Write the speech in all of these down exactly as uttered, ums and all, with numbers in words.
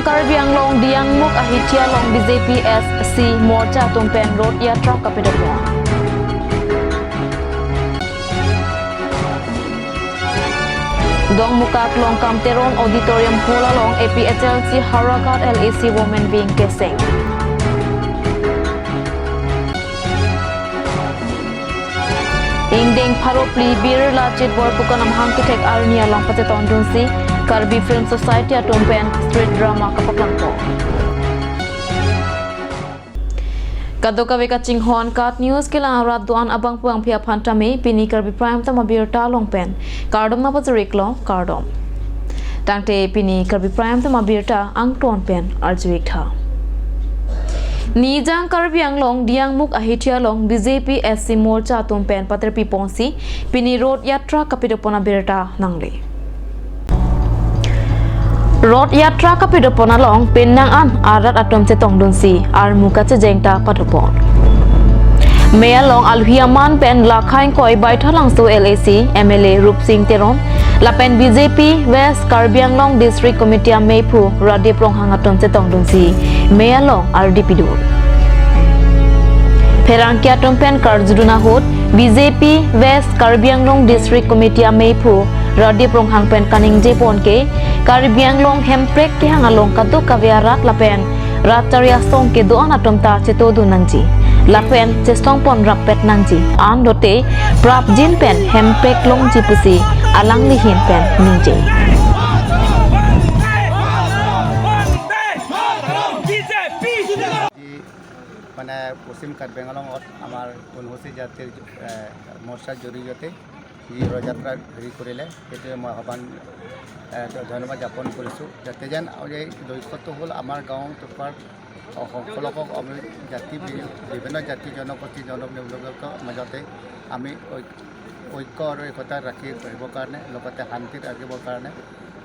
Karbi Anglong Diyangmukh Ahithia along B J P S C Morcha atum pen Rodh Yatra kapadopon. Dongmukak Longkam Teron Auditorium Hall along A P H L C Howraghat L A C Women Wing keseng. Ingdeng pharo phli Birla Chitbor Phukan Amahang kethek arni along pachetongdunsi Karbi Film Society atum pen street drama kapaklangpo. Kadokave kachinghon KAT News kelang arat do-an abangphu bangphi aphan tame pini Karbi Prime Time abirta along pen kardom nangpajir-iklo, kardom. Tangte pini Karbi Prime Time abirta angton pen arju-ik tha. Nijang Karbi Anglong Diyangmukh Ahithia along B J P S C Morcha atum pen paterpi ponsi pini Rodh Yatra kapadopon abirta nangle. Rodh Yatra kapadopon along penang an arat atum chetongdunsi armu kachejeng ta padopon. Mei along alohi aman pen lakha ingkoi Baithalangso L A C M L A Rupsing Teron lapen B J P West Karbi Anglong District Committee ameiphu Radip Ronghang atum chetongdunsi mei along ardi pidun. Pherangke atum pen karjudun ahut B J P West Karbi Anglong District Committee ameiphu Radip Ronghang pen kaningjepon ke Karbi Anglong hemprek kehang along kadokave arat lapen rat chari asong kedo-an atum ta chetongdun nangji lapen chesongpon rappet nangji, anlote prapjin pen hemprek longji pusi alangli ahin pen ningje. মানে পশ্চিম কাৰ্বি আংলঙত আমাৰ অনুসূচিত জাতিৰ, এ, মৰ্চাৰ জৰিয়তে যি ৰথযাত্ৰা হেৰি কৰিলে, সেইটোৱে মই আহ্বান, এ, ধন্যবাদ জ্ঞাপন কৰিছোঁ। যাতে যেন এই লক্ষ্যটো হ'ল আমাৰ গাঁও টুকুৰাৰ সকলোকক আমি জাতি বি-, বিভিন্ন জাতি জনগোষ্ঠী জনগোষ্ঠীৰ মাজতে আমি ঐ-, ঐক্য আৰু একতা ৰাখি ৰাখিবৰ কাৰণে, লগতে শান্তিত ৰাখিবৰ কাৰণে,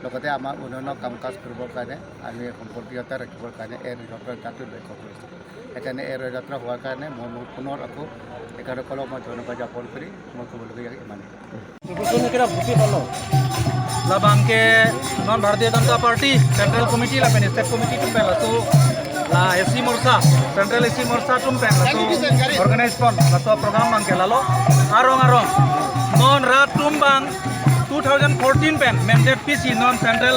লগতে আমাৰ উন্নয়নৰ কাম কাজ কৰিবৰ কাৰণে, আমি সম্প্ৰীতিতা ৰাখিবৰ কাৰণে এই ৰথযাত্ৰাটো লক্ষ্য কৰিছোঁ। সেইকাৰণে এই ৰথযাত্ৰা হোৱাৰ কাৰণে মই মোৰ পুনৰ আকৌ তেখেতসকলক মই ধন্যবাদ জ্ঞাপন কৰি মই ক'বলগীয়া ইমানেই। Labang ke non Bharatiya Janata Party Central Committee lapen State Committee atum pen laso la S C Morcha, Central S C Morcha atum pen laso organize pon laso program abang ke lalo arong arong non rat atum abang two thousand fourteen pen mandate pisi non Central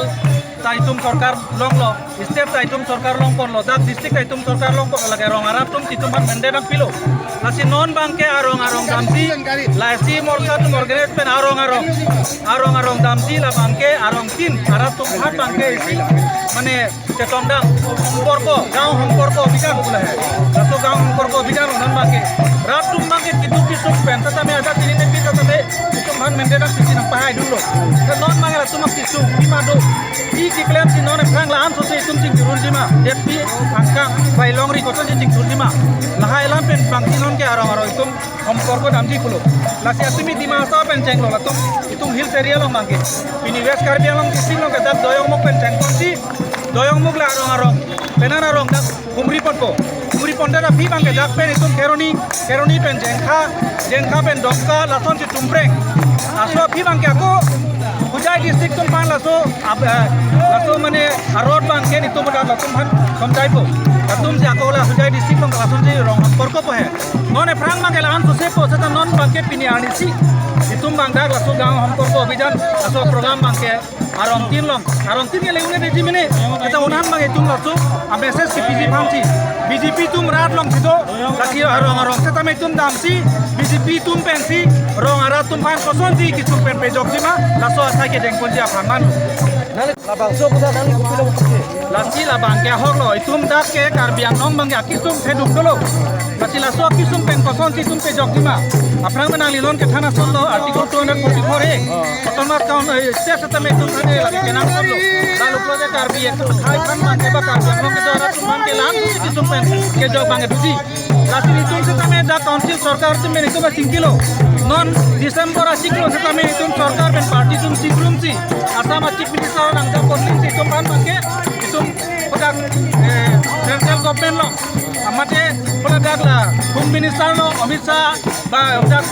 ta itum sorkar longlo, State ta itum sorkar longponlo, dak district ta itum sorkar longponlo, lake rong arat atum si itum aphan mandate nangpilo. Lasi non abang ke arong arong damsi, la S C Morcha atum organize pen arong arong, arong arong damsi labang ke arong tin arat atum aphan abang ke isi, mane chetongdam, সম্পৰ্ক, গাঁও সম্পৰ্ক অভিযান বোলে হে। Laso গাঁও সম্পৰ্ক অভিযান non abang ke rat atum abang ke keduk kesung pen setame ajat chini nepi setame itum aphan mandate nangpisi nangpahai dunlo. Ke non abang ke latum kesung pima do. Pi keklemsi non aphrang la-an sose itum chingthurunji ma, F P angkang bai longri kosonsi chingthurji ma. Lahai alam pen abang si non ke arong arong itum সম্পৰ্ক damji pulo. Lasi atumi Dima Hasao pen chenglo latum, itum hills area along abang ke. Pini West Karbi Anglong district along ke dak Doyongmukh pen chengponsi, Doyongmukh la arong arong, penan arong dak humri ponpo. Humri pondet aphi abang ke dak pen itum Kheroni, Kheroni pen Jengkha, Jengkha pen Domka, lasonsi Tumpreng. Laso aphi abang ke ako Hojai district atum aphan laso, ab-, eh, laso mane arot abang ke itum dak latum aphan somjaipo. Latumsi ako la Hojai district along lasonsi rong সম্পৰ্ক po he. Non aphrang abang ke la-an sose po, seta non abang ke pini arnisi itum abang dak laso গাঁও সম্পৰ্ক অভিযান laso program abang ke arong tin along, arong tin ke le-un-eji mene, seta un-an abang itum laso a message kepiji aphansi, B J P atum rat alongsi do, lasi arong arong setame itum damsi, B J P atum pensi rong arat atum aphan kosonsi kesung pen pejokji ma, laso asai kedengponji aphan manu. Labangso kuda nang kupi lo kupi. Lasi labang ke ahok lo, itum dak ke Karbi Anglong abang ke akesung theduk dolo. Lasi laso akesung pen kosonsi itum pejokji ma. Aphrang pen nangli non kethan asonlo Article two hundred forty-four A. Autonomous Council, eh, state setame itum thane lagi kenangsotlo. Lalu pulote Karbi Anglong hai aphan abang ke ba Karbi Anglong kedo arat atum abang ke la-an sose kesung pen kejok abang ke doji. Lasi itum setame dak council sorkar atum pen itum chingkilo. Non December achiklo setame itum sorkar pen party atum chingrum si, Assam a Chief Minister nangjaponsi itum aphan abang ke itum kodak, eh, central government along, amate kodak la Home Minister lo, Amit Shah, ba kodak,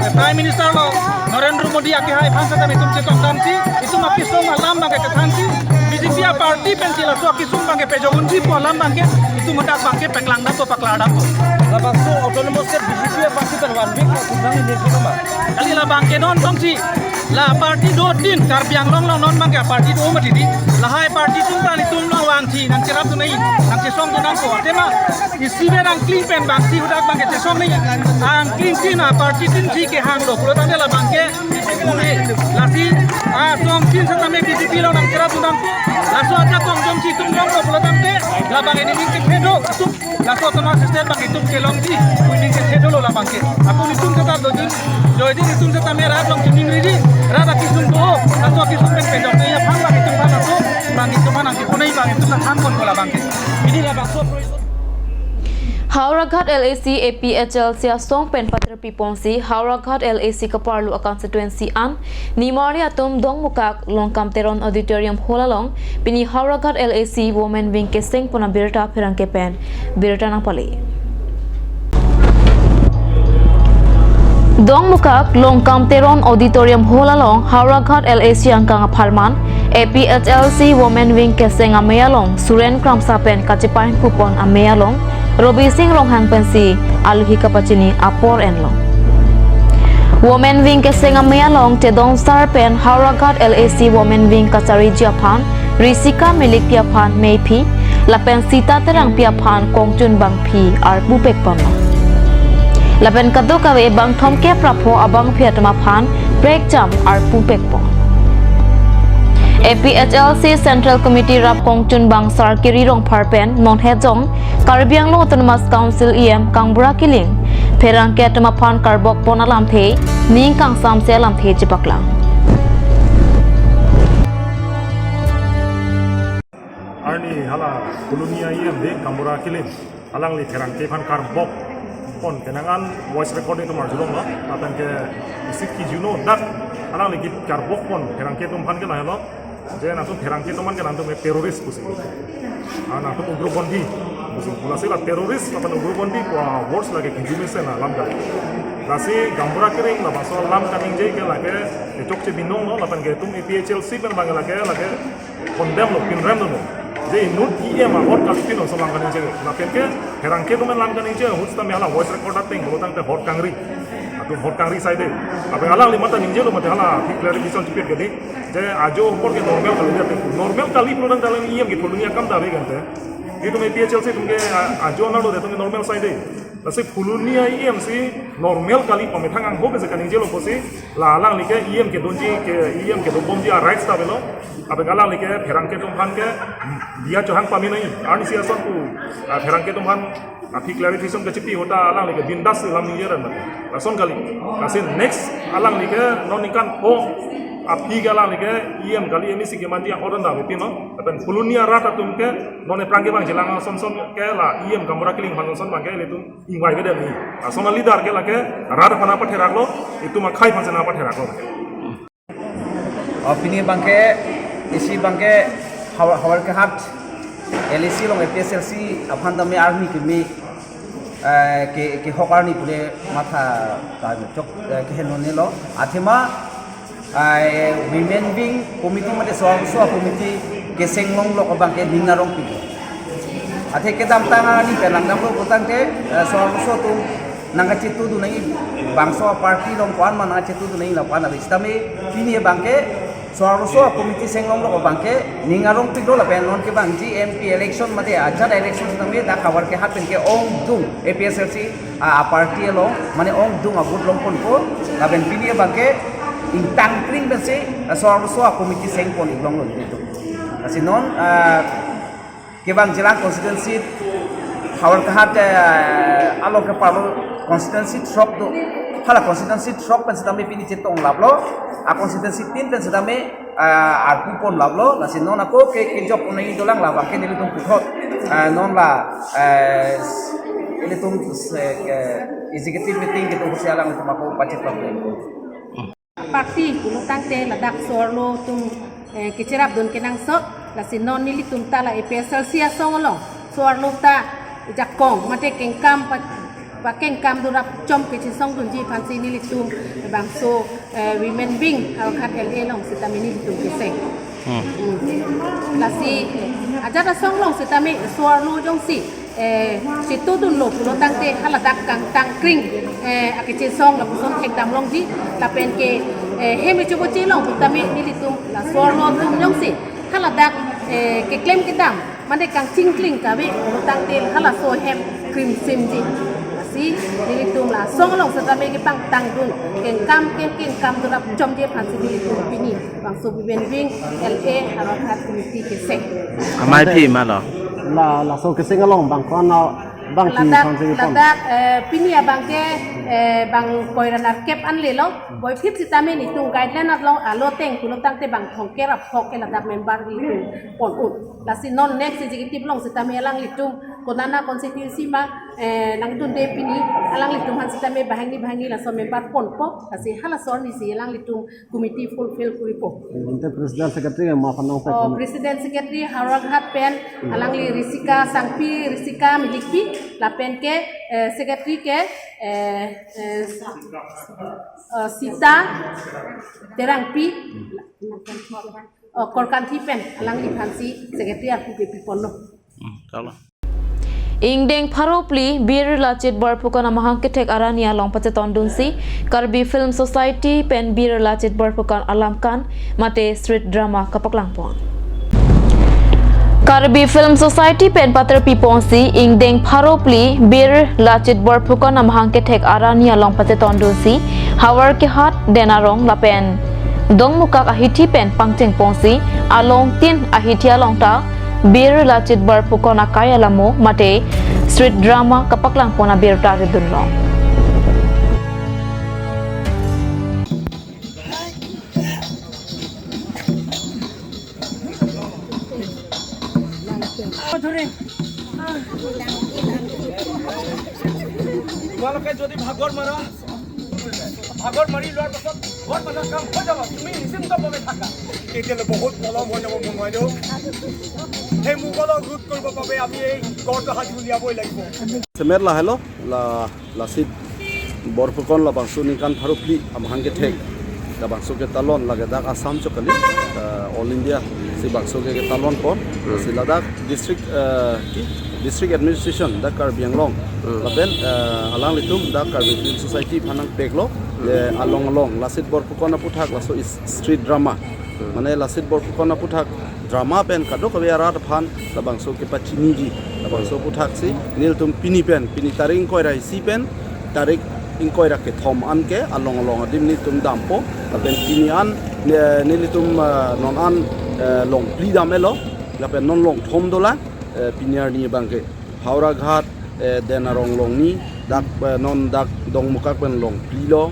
eh, Prime Minister lo, Narendra Modi akehai aphan setame itum chetongdamsi, itum akesung alam abang ke kethansi, B J P A party pensi laso akesung abangke pejok unji pu alam abangke itum hadak abangke paklang dampo, paklar dampo. Labangso autonomous state B J P a party pen one week na kundang ini sih nama. Kali labangke non tongsi la party do din Karbi Anglong along non abangke party do mati di. Lahai party atum ta itum along vangsi nangcherapdun nang, nangchesongdun nangpo. Athema isi pen angkling pen abangsi hadak abangke chesong nang. Angkling tin a party tin si kehang lo pulo tangte labangke lasi asong tin setame B J P along nangcherapdun nangpo. Laso ajakong jongsi itum longpo pulo tangte labang ini ning kethe do. Itum laso autonomous state abang itum kelongji, pu ning kethe dolo labangke. Ako itum seta dojun, joijin itum setame rat along chining riri, rat akesung do, laso akesung pen pejok nang aphan abang itum aphan laso, abang itum aphan nangkeponai abang itum nangthan ponpo labangke. Ini labangso provision. Howraghat L A C A P H L C asong pen paterpi ponsi Howraghat L A C kaparlo a constituency an nimarli atum Dongmukak Longkam Teron Auditorium Hall along pini Howraghat L A C Women Wing keseng pon abirta pherangke pen birta nangpale. Dongmukak Longkam Teron Auditorium Hall along Howraghat L A C angkang apharman A P H L C Women Wing keseng amei along Suren Kramsa pen kachepahingphu pon amei along Robising Ronghang pensi alohi kapachini apor enlo. Women Wing keseng amei along Chedon Sar pen Howraghat L A C Women Wing kachariji aphan Risika Milikpi aphan meiphi lapen Sita Terangpi aphan kongchun bangphi arpu pek ponlo. Lapen kadokave bangthom kep ra pho abangphi atum aphan prekjam arpu pek pon. A P H L C Central Committee rap kongchun bang Sar Kiri Rongphar pen non hejong Karbi Anglong Autonomous Council E M Kangbura Killing pherangke atum aphan karbok pon alamthe ning kangsamse alamthe chepaklang. Arni hala Puluni E M de Kangbura Killing alangli pherangke aphan karbok pon kenangan voice recording atum arjulonglo, lapen ke isi kijuno dak alangli karbok pon pherangke atum aphan ke lahelo je nangtum pherangke atum aphan ke nangtum terrorist pusi, ah, nangtum ugroponthy pusi. Pulasi la terrorist lapen ugroponthy pu words lake kiju mesen alam ka. Lasi Kangbura Killing labangso alam kaningje ke lake chokche binonglo lapen ke itum A P H L C pen abang lake lake condemn lo, pinrem lo. Je inut E M ahut kalipin lo alam kaningje. Lapen ke pherangke atum alam kaningje ahut setame hala voice record ateng pulo tangte hot kangri. Atum hot kangri saide. Lapen alangli mate ningjelo mate hala aphi clarification chipir kedi. Je ajo apor ke normal kali dia. Normal kali pulo tangte alang E M ke Puluni akam ta ave kante. Itum A P H L C atum ke, ah, ajo anarlo de atum ke normal saide. Lasi Puluni E M si normal kali pamethang angho ke je kaningjelo pusi la alangli ke E M kedunji ke E M kedunbomji a rights ta avelo. Lapen alangli ke pherangke atum aphan ke, hmm, dia chohang pamenai. Arnisi ason pu, ah, pherangke atum aphan aphi clarification kachipi ahut ta alangli ke bindas lam ningje ran mati. Lason kali. Lasi next alangli ke non ningkan pho aphi ke alangli ke E M kali M A C kemanji a-order ta avepinlo. Lapen Puluni arat atum ke non aphrang ke bang chelang asonson ke la E M Kangbura Killing aphan asonson abang ke ilitum ingvai beda ni. Lason a leader ke lake rat aphan nangpatheraklo, itum akhei aphan si nangpatheraklo. Oh, pini abang ke, isi abang ke Howraghat L A C along A P H L C aphan tame arni kimi, eh, ke, kehok arni pule matha kachok, eh, keheno nelo. Athema, eh, Women Wing Committee mate Soarloso Committee keseng longlok abang ke ning arongpik. Athe kedamtang arni pen langdamlo pulotangte, eh, Soarloso atum nangkachetudun nangji, bangso party along ko-an ma nangkachetudun nangji lapu-an ave. Sitame pini abang ke Soarloso Committee seng longlok abang ke ning arongpiklo lapen non kevangji M P election mate ajat election sitame dak Howraghat pen ke ongdung A P H L C a, a party along mane ongdung a vote longponpo lapen pini abang ke ingtangkring pensi, eh, Soarloso Committee seng pon-ik longlo itum. Lasi non, eh, kevangjilang constituency Howraghat, eh, along keparlo constituency throk do. Hala constituency throk pen sitame pini chetong laplo. A constituency tin pen sitame, eh, arpu pon laplo. Lasi non ako ke, kejok unai dolang labang ke nelitum puthot, eh, non la, eh, nelitum, eh, ke executive meeting kedo husi alanglitum ako pachit laplo. Party pulotangte ladak Soarlo atum, eh, kecherapdun kenangsot, lasi non nelitum ta la A P H L C asong along Soarlo ta jakong mate kengkam pa, pakengkam do rap chom kechesongdunji aphansi nelitum bangso, eh, Women Wing Howraghat L A along sitame nelitum keseng. Hmm. Lasi ajat asong along sitame suarlo jongsi, eh, chitudunlo pulo tangte haladak kangtang kring, eh, akechesong lapuson thekdam longji lapen ke, eh, hem echobo chelong putame nelitum la suarlo atum jongsi haladak, eh, keklem kedam mane kangchingkling kave pulo tangte halaso hem krimsimji. Lasi nelitum la asong along sitame kepangtangdun, kengkam kengkengkam dun apchomji aphansi nelitum pini bangso Bibenving L A Howraghat Committee keseng. Amei aphi ma lo? La, laso keseng along bang ko-an, bang ti ladak, aphansi kepon. Ladak, eh, pini abang ke, eh, bang koira nerkep an lelo, puvoiphit sitame nelitum guideline along alo ateng pulo tangte bang thomkep ra phok ke ladak member nelitum pon un. Lasi non next executive along sitame alanglitum konana constituency ma, eh, nangdunde pini alanglitum aphan sitame banghini banghini laso member ponpo. Lasi halaso arnisi alanglitum committee fulfill kuripo. Ante president secretary ma aphan nangpek. Oh, kami. President secretary Howraghat pen, hmm, alangli Risika Sangpi, Risika Milikpi, lapen ke, eh, secretary ke, eh, eh, eh, Sita Terangpi, oh, Korkanthi pen, alangliphansi secretary arpu kepiponlo. Hmm, kalau. Ingdeng pharo phli Bir Lachit Borphukan amahang kethek arni along pachetondunsi Karbi Film Society pen Bir Lachit Borphukan alamkan mate street drama kapaklangpon. Karbi Film Society pen paterpiponsi ingdeng pharo phli Bir Lachit Borphukan amahang kethek arni along pachetondunsi Howraghat, Denarong lapen Dongmukak ahithi pen pangchengponsi along tin ahithi along ta Bir Lachit Borphukan akai alamo mate street drama kapaklangpon abirta ridunlong. তোমালোকে যদি ভাগৰ মাৰা, ভাগৰ মাৰি লোৱাৰ পাছত ঘৰ বনোৱা কাম হৈ যাব, তুমি নিশ্চিন্তভাৱে থাকা। তেতিয়ালৈ বহুত পলম হৈ যাব, মই নোৱাৰিলো। সেই মোগলক ৰোধ কৰিবৰ বাবে আমি এই গড়টো সাজি উলিয়াবই লাগিব। Semet lahelo, la Lachit Borphukan labangso ningkan pharo phli amahang kethek labangso ketalon lake dak Assam chokali, eh, All India si bangso ke ketalonpon. Hmm. Si ladak district, eh, ki district administration dak Karbi Anglong. Hmm. Lapen, eh, alanglitum dak Karbi Film Society aphan nangpeklo. Hmm. Le along along Lachit Borphukan aphuthak laso is street drama. Hmm. Mane Lachit Borphukan aphuthak drama pen kadokave arat aphan labangso kepachiniji, labangso aphuthak si nelitum pini pen, pini tarik ingkoi ra isi pen tarik ingkoi ra kethom an ke along along adim nelitum dampo, lapen pini an, eh, nelitum, eh, non an, eh, long phli dam-etlo, lapen non long thom dolang, eh, pini arni abang ke Howraghat, eh, Denarong longni, dak, eh, non dak Dongmukak pen long phli lo,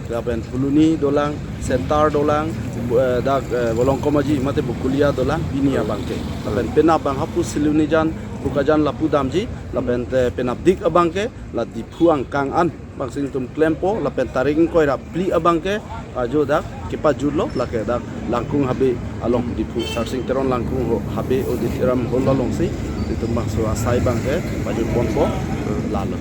lapen Phuloni dolang, Center dolang, bu-, eh, dak, eh, Bolongkomaji mate Bokolia dolang, pini abang ke. Lapen penap abang hapu Silonijan, Bokajan lapu damji, lapen te penapdik abang ke, la Diphu angkang an, bangsi nelitum klempo, lapen tarik ingkoi ra phli abang ke, ajo dak, kepajutlo, lake dak, Langkung Habe along, Diphu Sarsing Teron Langkung Ho-, Habe Auditorium Hall alongsi, nelitum bangso asai abang ke, pajutponpo, lalo.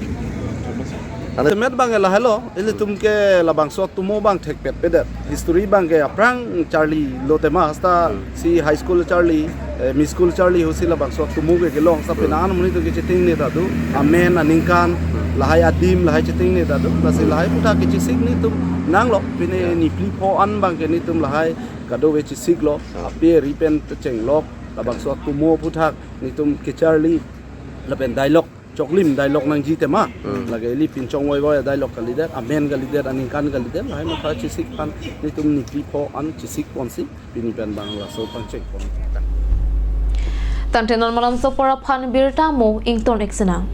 Semet abang ke lahelo, ilitum ke labangso atomo abang thekpet pedet. History abang ke aphrang charlilo tema hasta, hmm, si high school charli, eh, M E school charli ahut si labangso atomo ke kelong, sa, hmm, penang an monit atum kechetengnedet do, amen, aningkan, hmm, lahai adim, lahai chetengnedet do, lasi lahai aphuthak kechesik nelitum nanglo, pine, ya, niphli pho an abang ke nelitum lahai kadokave chesiklo, ya, ape ri pen chenglok, labangso atomo aphuthak nelitum kecharli, lapen dialogue choklim dialogue nangji tema. Hmm. Lake ili pinchong voivoi a-dialogue kalidet, amen kalidet, aningkan kalidet, lahai matha chesik aphan nelitum niphli pho an chesikponsi pini pen abang laso pangchengpon. Tangte non malomso apor aphan birta mo ington-ik sinang.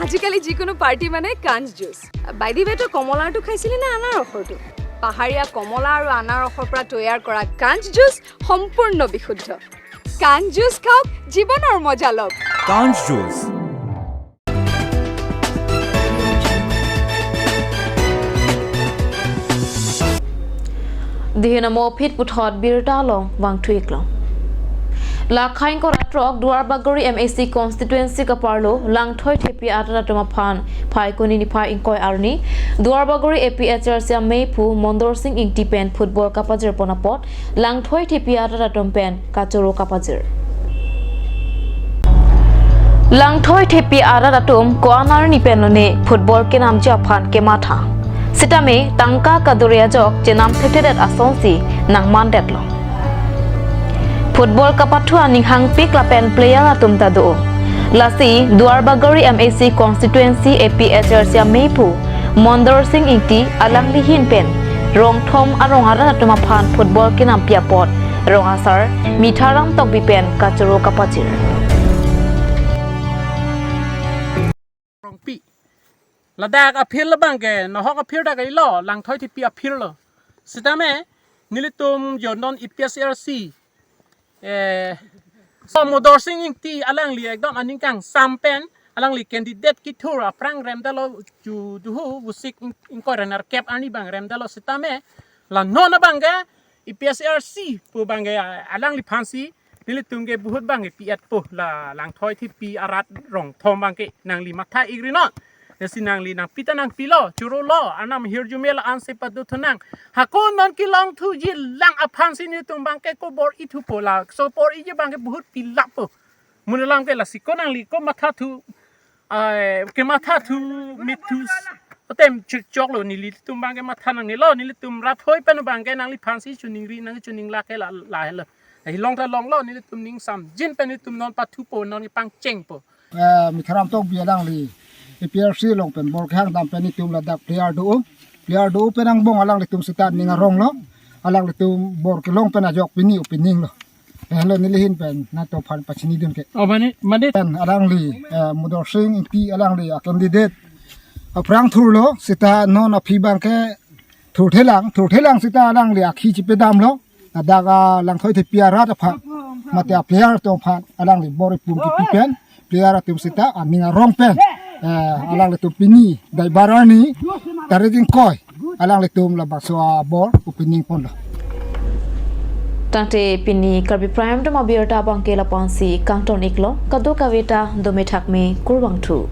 আজিকালি যিকোনো পাৰ্টি মানে কাঞ্চ juice. By the ৱে, তই কমলাৰটো খাইছিলি নে আনাৰসৰটো? পাহাৰীয়া কমলা আৰু আনাৰসৰ পৰা তৈয়াৰ কৰা কাঞ্চ জুচ সম্পূৰ্ণ বিশুদ্ধ। কাঞ্চ জুচ খাওক, জীৱনৰ মজা লওক। কাঞ্চ juice. Dihin amo phit puthot birta along vangthu-iklong. Lakhai ingkoi ra throk Duarbagori M A C constituency kaparlo Langthoi Thepi arat atum aphan Phaikuni niphai ingkoi arni Duarbagori A P H L C amei aphu Mondor Sing Ingti pen football kapajir pon apot Langthoi Thepi arat atum pen kachoro kapajir. Langthoi Thepi arat atum ko-an arni pen lone football kenamji aphan kematha. Sitame tangka kaduri ajok chenam thekthedet asonsi nangmandetlo. Football kapathu aning hangpik lapen player atum ta do. Lasi Duarbagori M A C constituency A P H L C amei aphu Mondor Sing Ingti alangli ahin pen rong thom arong arat atum aphan football kenampi apot rong asar Mitharam Tokbi pen kachoro kapajir. Rongpi. Ladak a-field abang ke, nahok a-field dak lo, Langthoi Thepi a-field lo. Sitame, nelitum jo non A P H L C. Eh, so Mondor Sing Ingti alangli ekdom aning kangsam pen, alangli candidate kethur aphrang remdetlo ju duhu, vusik ing-, ingkoi ra nerkep arni abang remdetlo sitame. La non abang ke, A P H L C pu abang ke, alangliphansi, nelitum ke vote abang ke pi-etpo la Langthoi Thepi arat rong thom abang ke nangli matha-ikri non. Lasi nangli nangpi ta nangpilo, chorolo, arnam hirjume la-ansi pado thunang. Hako non kelong thuji lang aphansi nelitum abang ke ko bor-ithupo la, so bor-iji abang ke vote pilappo. Mun alam ke lasi ko nangli ko mathathu, ai, kemathathu mithu s-, atem chikchoklo nelitum abang ke matha nangnelo, nelitum rat hoi pen abang ke nangliphansi choningri nang choningla ke la, lahelo. Hilong ta longlo, nelitum ning samjin pen nelitum non pathupo, non pangchengpo. Eh, Mitharam Tokbi alangli A P L C along pen bor kehang dam pen nelitum ladak player do. Player do pen angbong alanglitum seta ning aronglo. Alanglitum bor kelong pen ajok pini opening lo. Eh, lo neli ahin pen nangtum aphan pachinidun ke. Oh, mane, mane. Pen alangli, eh, Mondor Sing Ingti alangli a-candidate aphrang thurlo, seta non aphi abang ke thurthelang, thurthelang seta alangli akhi chipedamlo. Ladak a Langthoi Thepi arat aphan, mate a-player atum aphan, alangli bor ipum kipi pen, player atum seta aning arong pen, eh, alanglitum pini, Daibar arni, tarik ingkoi, alanglitum labangso abor opening ponlo. Tangte pini Karbi Prime Time abirta abang ke lapu-ansi kangton-iklo, kadokave ta dome thakme, kurvangthu.